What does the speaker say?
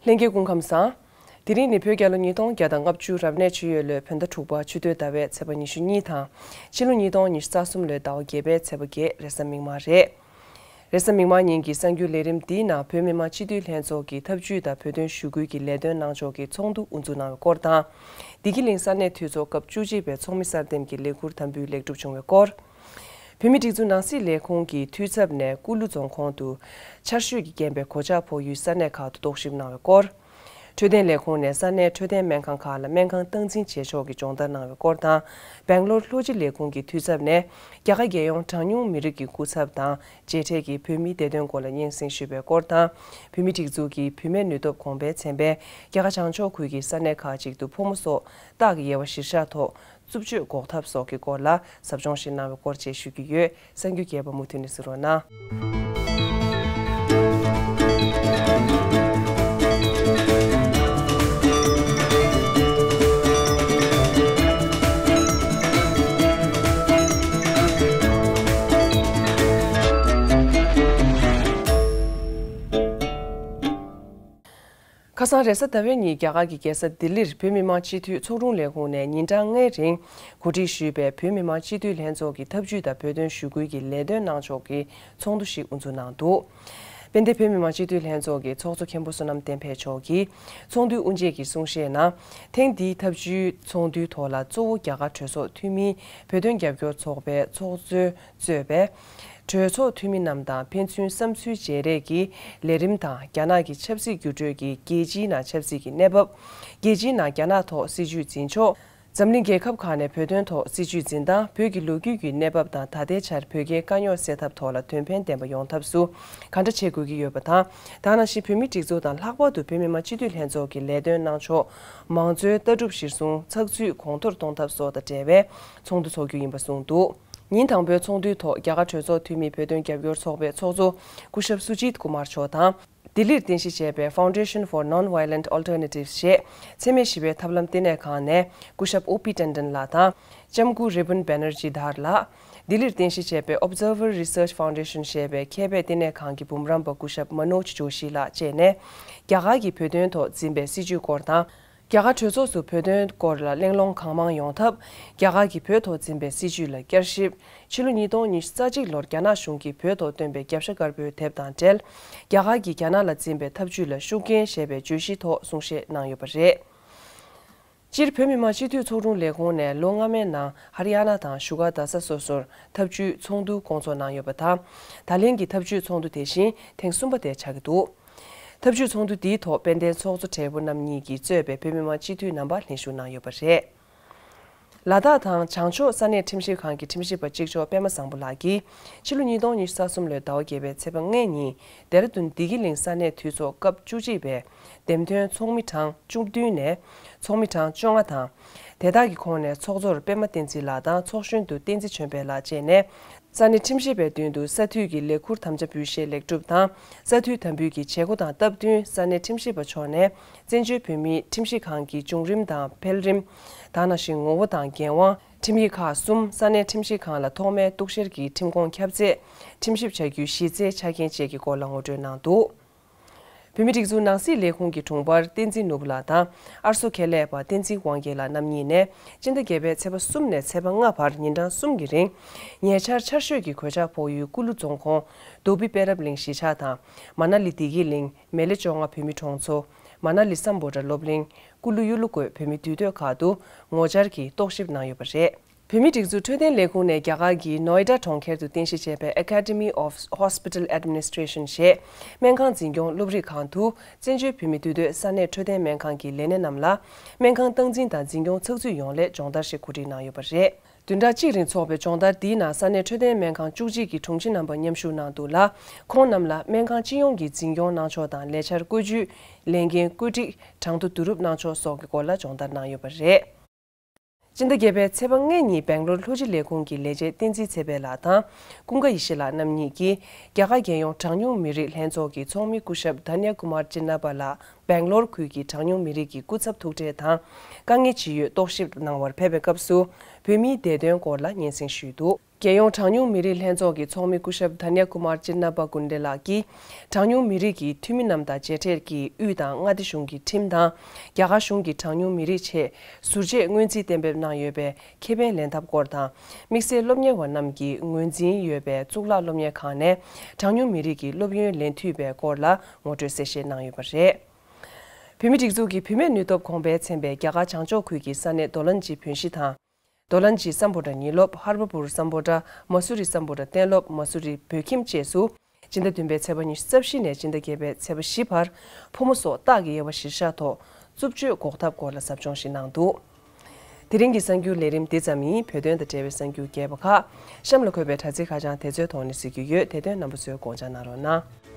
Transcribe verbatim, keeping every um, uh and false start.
ལྷན་རྒྱས་སྐུ་ཁམས་བཟང་། དེ་རིང་ནི་བོད་རྒྱལ་ལོ་ཉིས་སྟོང་བརྒྱ་དང་ལྔ་བཅུ་རབ་གནས་ཆུ་ཡོས་ལོའི་བོད་ཟླ་དྲུག་པ་ཆུ་སྟོད་ཟླ་བའི་ཚེས་པ་ཉི་ཤུ་གཉིས་དང་། ཕྱི་ལོ་ཉིས་སྟོང་ཉི་ཤུ་རྩ་གསུམ་ལོའི་ཟླ་བ་བརྒྱད་པའི་ཚེས་པ་བརྒྱད་རེས་གཟའ་མིག་དམར་རེད། རེས་གཟའ་མིག་དམར་ཉིན་གྱི་གསར་འགྱུར་ལས་རིམ་འདིའི་ནང་བོད་མི་མང་སྤྱི་འཐུས་ལྷན་ཚོགས་ཀྱི་ཐབས་ཇུས་དང་བོད་དོན་ཞུ་སྐུལ་གྱི་ལས་དོན་གནང་ཕྱོགས་ཀྱི་ཚོགས་འདུ་དབུ་འཛུགས་གནང་བའི་སྐོར་དང་། བདེ་སྐྱིད་གླིང་ས་གནས་འཐུས་ཚོགས་སྐབས་བཅུ་གཅིག་པའི་ཚོགས་མི་གསར་འདེམས་ཀྱི་ལས་འཁུར་དམ་འབུལ་ལེགས་གྲུབ་བྱུང་བའི་སྐོར། བོད་མིའི་སྒྲིག་འཛུགས་ནང་སྲིད་ལས་ཁུངས་ཀྱི་འཐུས་ཚབ་ནས་ཀུ་ལུ་རྫོང་ཁོངས་དུ་ཆར་ཞོད་ཀྱིས་རྐྱེན་པས་གོད་ཆག་ཕོག་ཡུལ་ས་གནས་ཁག་ཏུ་རྟོག་ཞིབ་གནང་བའི་སྐོར། འཕྲོད་བསྟེན་ལས་ཁུངས་ནས་ས་གནས་འཕྲོད་བསྟེན་སྨན་ཁང་ཁག་ལ་སྨན་ཁང་སྟངས་འཛིན་བྱེད་ཕྱོགས་ཀྱི་སྦྱོང་བརྡར་གནང་བའི་སྐོར་དང་། སྦེང་ལོར་ལྷོ་སྤྱི་ལས་ཁུངས་ཀྱི་འཐུས་ཚབ་ནས་རྒྱ་གར་རྒྱལ་ཡོངས་གྲངས་ཉུང་མི་རིགས་ཀྱི་སྐུ་ཚབ་དང་མཇལ་འཕྲད་ཀྱིས་བོད་མིའི་བདེ་དོན་སྐོར་ལ་སྙན་སེང་ཞུས་པའི་སྐོར་དང་། བོད་མིའི་སྒྲིག་འཛུགས་ཀྱི་བུད་མེད་ནུས་སྟོབས་གོང་འཕེལ་ཚན་པས་རྒྱ་གར་བྱང་ཕྱོགས་ཁུལ་གྱི་ས་གནས་ཁག་ཅིག་ཏུ་ཕོ་མོ་སོགས་སྟག་གི་དབྱེ་བ་གཞིར་བཞག་ཐོག་རྩུབ་སྤྱོད་འགོག་ཐབས་སོགས་ཀྱི་སྐོར་ལ་ཟབ་སྦྱོང་ཞིག་གནང་བའི་སྐོར་བཅས་ཞུ་རྒྱུ་ཡོད། གསར་འགྱུར་རྒྱས་པ་མུ་མཐུད་ནས་གཟིགས་རོགས་གནང་། ཁ་སང་རེས་གཟའ་ཟླ་བའི་ཉིན་རྒྱ་གར་གྱི་རྒྱལ་ས་ལྡི་ལིར་བོད་མི་མང་སྤྱི་འཐུས་ཚོགས་དྲུང་ལས་ཁུངས་ནས་ཉིན་གྲངས་ལྔའི་རིང་གོ་སྒྲིག་ཞུས་པའི་བོད་མི་མང་སྤྱི་འཐུས་ལྷན་ཚོགས་ཀྱི་ཐབས་ཇུས་དང་བོད་དོན་ཞུ་སྐུལ་གྱི་ལས་དོན་གནང་ཕྱོགས་ཀྱི་ཚོགས་འདུ་ཞིག་དབུ་འཛུགས་གནང་འདུག་དཔལ་ལྡན་བོད་མི་མང་སྤྱི་འཐུས་ལྷན་ཚོགས་ཀྱི་ཚོགས་གཙོ་མཁན་པོ་བསོད་ནམས་བསྟན་འཕེལ་མཆོག་གིས་ཚོགས་འདུའི་དབུ་འབྱེད་ཀྱི་གསུང་བཤད་ནང་། ཐེངས་འདིའི་ཐབས་ཇུས་ཚོགས་འདུའི་ཐོག་ལ་གཙོ་བོ་རྒྱ་གར་གྲོས་ཚོགས་འཐུས་མིའི་བོད་དོན་རྒྱབ་སྐྱོར་ཚོགས་པའི་ཚོགས་གཙོས་གཙོས་པའི་གྲོས་ཚོགས་འཐུས་མི་རྣམས་དང་ཕན་ཚུན་བསམ་ཚུལ་བརྗེ་རེས་ཀྱི་ལས་རིམ་དང་། རྒྱ་ནག་གི་ཆབ་སྲིད་འགྱུར་འགྲོས་ཀྱིས་རྒྱལ་སྤྱིའི་ནང་ཆབ་སྲིད་ཀྱི་གནས་བབ། རྒྱལ་སྤྱིའི་ནང་རྒྱ་ནག་ཐོག་སྲིད་ཇུས་འཛིན་ཕྱོགས། འཛམ་གླིང་རྒྱལ་ཁབ་ཁག་ནས་བོད་དོན་ཐོག་སྲིད་ཇུས་འཛིན་སྟངས། བོད་ཀྱི་ལོ་རྒྱུས་ཀྱི་གནས་བབ་དང་། ད་ལྟའི་ཆར་བོད་རྒྱའི་དཀའ་རྙོག་སེལ་ཐབས་ཐོག་ལ་དོན་ཕན་ལྡན་པ་ཡོང་ཐབས་སུ་ག་འདྲ་བྱེད་དགོས་ཀྱི་ཡོད་པ་དང་། ད་ག་ནང་བཞིན་བོད་མིའི་སྒྲིག་འཛུགས་དང་། ལྷག་པར་དུ་བོད་མི་མང་སྤྱི་འཐུས་ལྷན་ཚོགས་ཀྱི་ལས་དོན་གནང་ཕྱོགས། མང་གཙོའི་ལྟ་གྲུབ་གཞིར་བཟུང་ཚགས་ཚུད་གོང་མཐོར་གཏོང་ཐབས་སོགས་དང་འབྲེལ་བའི་ཚོགས་འདུ་འཚོགས་རྒྱུ་ཡིན་པ་གསུངས་འདུག་ཉིན་དང་པོའི་ཚོགས་འདུའི་ཐོག་རྒྱ་གར་གྲོས་ཚོགས་འཐུས་མིའི་བོད་དོན་རྒྱབ་སྐྱོར་ཚོགས་པའི་ཚོགས་གཙོ་སྐུ་ཞབས་སུ་ཇིད་ཀུ་མར་མཆོག་དང་། ལྡི་ལིར་རྟེན་གཞི་བྱས་པའི་Foundation for Non-Violent Alternatives ཞེས་འཚེ་མེད་ཞི་བའི་ཐབས་ལམ་ལྟེ་གནས་ཁང་ནས་སྐུ་ཞབས་ཨོ་པི་ཏན་ཏན་ལགས་དང་། ལྕམ་སྐུ་རི་བུན་བེ་ནར་ཇི་དྷར་ལགས། ལྡི་ལིར་རྟེན་གཞི་བྱས་པའི་Observer Research Foundation ཞེས་པའི་མཁས་པའི་ལྟེ་གནས་ཁང་གི་འབུམ་རམས་པ་སྐུ་ཞབས་མ་ནོ་ཇི་ཇོ་ཤི་ལགས་བཅས་ནས། རྒྱ་གར་གྱིས་བོད་དོན་ཐོག་འཛིན་པའི་སྲིད་ཇུས་སྐོར་དང་། རྒྱ་གར་གྲོས་ཚོགས་སུ་བོད་དོན་སྐོར་ལ་གླེང་སློང་གང་མང་ཡོང་ཐབས། རྒྱ་གར་གྱིས་བོད་ཐོག་འཛིན་པའི་སྲིད་ཇུས་ལ་བསྐྱར་ཞིབ། ཕྱི་ལོ་ཉིས་སྟོང་ཉི་ཤུ་རྩ་གཅིག་ལོར་རྒྱ་ནག་གཞུང་གིས་བོད་ཐོག་བཏོན་པའི་རྒྱབ་ཤ་དཀར་པོའི་དེབ་དང་འབྲེལ། རྒྱ་གར་གྱིས་རྒྱ་ནག་ལ་འཛིན་པའི་ཐབས་ཇུས་ལ་ཤུགས་རྐྱེན་ཞེས་པའི་བརྗོད་གཞིའི་ཐོག་གསུང་བཤད་གནང་ཡོད་པ་རེད། སྤྱིར་བོད་མི་མང་སྤྱི་འཐུས་ཚོགས་དྲུང་ལས་ཁུངས་ནས་ལོ་སྔ་མའི་ནང་ཧ་རི་ཡ་ན་དང་བཞུགས་སྒར་རྡ་ས་སོ་སོར་ཐབས་ཇུས་ཚོགས་འདུ་སྐོང་ཚོགས་གནང་ཡོད་པ་དང་། ད་ལན་གྱི་ཐབས་ཇུས་ཚོགས་འདུ་དེ་བཞིན་ཐེངས་གསུམ་པ་དེ་ཆགས་ཀྱི་འདུག་ཐབས་ཇུས་ཚོགས་འདུ་འདིའི་ཐོག་དཔལ་ལྡན་ཚོགས་གཙོ་སྦྲེལ་པོ་རྣམ་གཉིས་ཀྱིས་གཙོས་པའི་བོད་མི་མང་སྤྱི་འཐུས་རྣམ་པ་ལྷན་ཞུགས་གནང་ཡོད་པ་རེད། ལ་དྭགས་དང་བྱང་ཕྱོགས་ས་གནས་ཁྲིམས་ཞིབ་ཁང་གི་ཁྲིམས་ཞིབ་པ་གཅིག་ལྕོགས་པད་མ་བཟང་པོ་ལགས་ཀྱིས། ཕྱི་ལོ་ཉིས་སྟོང་ཉི་ཤུ་རྩ་གསུམ་ལོའི་ཟླ་བ་བརྒྱད་པའི་ཚེས་པ་ལྔ་ཉིན་ལྡེ་ར་ལྡུན་བདེ་སྐྱིད་གླིང་ས་གནས་འཐུས་ཚོགས་སྐབས་བཅུ་གཅིག་པའི་འདེམས་ཐོན་ཚོགས་མི་གྲངས་བཅུ་བདུན་ནས་ཚོགས་མི་གྲངས་བཅོ་ལྔ་དང་། དེ་དག་གི་ཁོངས་ནས་ཚོགས་གཙོར་པད་མ་བསྟན་འཛིན་ལགས་དང་ཚོགས་གཞོན་དུ་བསྟན་འཛིན་ཆོས་འཕེལ་ལགས་བཅས་ནས། ས་གནས་ཁྲིམས་ཞིབ་པའི་མདུན་དུ་ས་འཐུས་ཀྱི་ལས་ཁུར་དམ་བཅའ་འབུལ་བཞེས་ལེགས་གྲུབ་དང་། ས་འཐུས་དམ་འབུལ་གྱི་བྱེད་སྒོ་དང་སྟབས་བསྟུན་ས་གནས་ཁྲིམས་ཞིབ་པ་མཆོག་ནས་བཙན་བྱོལ་བོད་མིའི་ཁྲིམས་ཞིབ་ཁང་གི་བྱུང་རིམ་དང་འཕེལ་རིམ། ད་ག་ནང་བཞིན་ངོ་བོ་དང་འགན་དབང་། ཁྲིམས་ཡིག་ཁག་གསུམ། ས་གནས་ཁྲིམས་ཞིབ་ཁང་ལ་ཐོག་མའི་གཏུག་བཤེར་གྱི་ཁྲིམས་ཁོངས་ཁྱབ་ཚད། ཁྲིམས་ཞིབ་བྱ་རྒྱུའི་གཞི་རྩའི་ཆ་རྐྱེན་བཅས་ཀྱི་སྐོར་ལ་ངོ་སྤྲོད་གནང་འདུག་བོད་མིའི་སྒྲིག་འཛུགས་ནང་སྲིད་ལས་ཁུངས་ཀྱི་དྲུང་འཕར་བསྟན་འཛིན་ནོར་བུ་ལགས་དང་། ཨར་སོ་མཁས་ལས་པ་བསྟན་འཛིན་དབང་རྒྱལ་ལགས་རྣམ་གཉིས་ནས། སྤྱི་ཟླ་བརྒྱད་པའི་ཚེས་པ་གསུམ་ནས་ཚེས་པ་ལྔ་བར་ཉིན་གྲངས་གསུམ་གྱི་རིང་། ཉེ་ཆར་ཆར་ཞོད་ཀྱི་གོད་ཆག་ཕོག་ཡུལ་ཀུ་ལུ་རྫོང་ཁོངས་རྡོ་སྦིས་པད་རབ་གླིང་གཞིས་ཆགས་དང་། མ་ན་ལི་བདེ་སྐྱིད་གླིང་། མེ་ལེ་བཅོ་ལྔ་བོད་མི་གྲོང་ཚོ། མ་ན་ལི་སམ་བྷོ་ཊ་སློབ་གླིང་། ཀུ་ལུ་གཡུ་ལོ་བཀོད་བོད་མི་འདུས་སྡོད་ཁག་ཏུ་ངོ་བཅར་གྱིས་རྟོག་ཞིབ་གནང་ཡོད་པ་རེད། བོད་མིའི་སྒྲིག་འཛུགས་འཕྲོད་བསྟེན་ལས་ཁུངས་ནས་རྒྱ་གར་གྱི་ནོའེ་ཌ་གྲོང་ཁྱེར་དུ་རྟེན་གཞི་བྱས་པའི་Academy of Hospital Administration ཞེས་སྨན་ཁང་འཛིན་སྐྱོང་སློབ་རིགས་ཁང་དུ། བཙན་བྱོལ་བོད་མི་འདུས་སྡོད་ས་གནས་འཕྲོད་བསྟེན་སྨན་ཁང་གི་ལས་སྣེ་རྣམས་ལ། སྨན་ཁང་སྟངས་འཛིན་དང་འཛིན་སྐྱོང་ཚགས་ཚུད་ཡོང་སླད་སྦྱོང་བརྡར་ཞིག་གོ་སྒྲིག་གནང་ཡོད་པ་རེད། བདུན་ཕྲག་གཅིག་རིང་འཚོགས་པའི་སྦྱོང་བརྡར་འདིའི་ནང་ས་གནས་འཕྲོད་བསྟེན་སྨན་ཁང་བཅུ་གཅིག་གི་དྲུང་ཆེ་རྣམ་པ་མཉམ་ཞུགས་གནང་འདུག་ལ། ཁོང་རྣམས་ལ་སྨན་ཁང་སྤྱི་ཡོངས་ཀྱི་འཛིན་སྐྱོང་གནང་ཕྱོགས་དང་ལས་འཆར་བཀོད་ཇུས། ལས་འགན་བཀོད་སྒྲིག་གྲངས་ཐོ་བསྡུ་རུབ་གནང་ཕྱོགས་སོགས་ཀྱི་སྐོར་ལ་སྦྱོང་བརྡར་གནང་ཡོད་པ་རེད། སྤྱི་ཟླ་བརྒྱད་པའི་ཚེས་པ་ལྔ་ཉིན་སྦེང་ལོར་ལྷོ་སྤྱི་ལས་ཁུངས་ཀྱི་ལས་བྱེད་བསྟན་འཛིན་ཚེ་འཕེལ་ལགས་དང་ཀུན་དགའ་ཡེ་ཤེས་ལགས་རྣམ་གཉིས་ཀྱིས་རྒྱ་གར་རྒྱལ་ཡོངས་གྲངས་ཉུང་མི་རིགས་ལྷན་ཚོགས་ཀྱི་ཚོགས་མི་སྐུ་ཞབས་དྷན་ཡ་ཀུ་མར་ཅིན་ན་པ་ལགས་སྦེང་ལོར་ཁུལ་གྱི་གྲངས་ཉུང་མི་རིགས་ཀྱི་སྐུ་ཚབ་ཐུག་འཕྲད་དང་དཀའ་ངལ་ཇི་ཡོད་རྟོག་ཞིབ་གནང་བར་ཕེབས་པའི་སྐབས་སུ་བོད་མིའི་བདེ་དོན་སྐོར་ལ་སྙན་སེང་ཞུས་འདུག་རྒྱལ་ཡོངས་གྲངས་ཉུང་མི་རིགས་ལྷན་ཚོགས་ཀྱི་ཚོགས་མི་སྐུ་ཞབས་དྷ་ནྱ་ཀུ་མར་ཅིན་ན་པ་ཀུན་ཌེ་ལགས་ཀྱིས། གྲངས་ཉུང་མི་རིགས་ཀྱི་འཐུས་མི་རྣམས་དང་མཇལ་འཕྲད་ཀྱིས་དབུས་དང་མངའ་སྡེ་གཞུང་གི་ཁྲིམས་དང་། རྒྱ་གར་གཞུང་གིས་གྲངས་ཉུང་མི་རིགས་ཆེད་ཟུར་བཅད་སྔོན་རྩིས་གཏན་འབེབས་གནང་ཡོད་པའི་ཁེ་ཕན་ལེན་ཐབས་སྐོར་དང་། དམིགས་བསལ་སློབ་གཉེར་བ་རྣམས་ཀྱི་ངོས་འཛིན་ཡོད་པའི་གཙུག་ལག་སློབ་གཉེར་ཁང་ནས་གྲངས་ཉུང་མི་རིགས་ཀྱི་སློབ་ཡོན་ལེན་འཐུས་པའི་སྐོར་ལ་ངོ་སྤྲོད་གསལ་བཤད་གནང་ཡོད་པ་རེད། བོད་མིའི་སྒྲིག་འཛུགས་ཀྱི་བུད་མེད་ནུས་སྟོབས་གོང་འཕེལ་ཚན་པས་རྒྱ་གར་བྱང་ཕྱོགས་ཁུལ་གྱི་ས་གནས་རྡོ་ལན་ཇི་བོན་གཞིས་དང་། རྡོ་ལན་ཇི་སམ་བྷོ་ཊ་ཉིན་སློབ། ཧར་བ་པུར་སམ་བྷོ་ཊ། མ་སུ་རི་སམ་བྷོ་ཊ་གཏན་སློབ། མ་སུ་རི་བོད་ཁྱིམ་བཅས་སུ། སྤྱི་ཟླ་བདུན་པའི་ཚེས་པ་ཉི་ཤུ་རྩ་བཞི་ནས་སྤྱི་ཟླ་བརྒྱད་པའི་ཚེས་པ་བཞི་བར་ཕོ་མོ་སོགས་སྟག་གི་དབྱེ་བ་གཞིར་བཞག་ཐོག་རྩུབ་སྤྱོད་འགོག་ཐབས་སྐོར་ལ་ཟབ་སྦྱོང་ཞིག་གནང་འདུག་དེ་རིང་གི་གསར་འགྱུར་ལས་རིམ་འདི་ཙམ་ཡིན། བོད་དོན་དང་འབྲེལ་བའི་གསར་འགྱུར་རྒྱས་པ་ཁག་གཤམ་ལ་འཁོད་པའི་དྲ་ཚིགས་ཁ་བྱང་དེ་ཚོའི་ཐོག་ནས་གཟིགས་རྒྱུ་ཡོད། དེ་དོན་རྣམ་པ་ཚོས་དགོངས་འཇགས་གནང་རོགས་གནང་།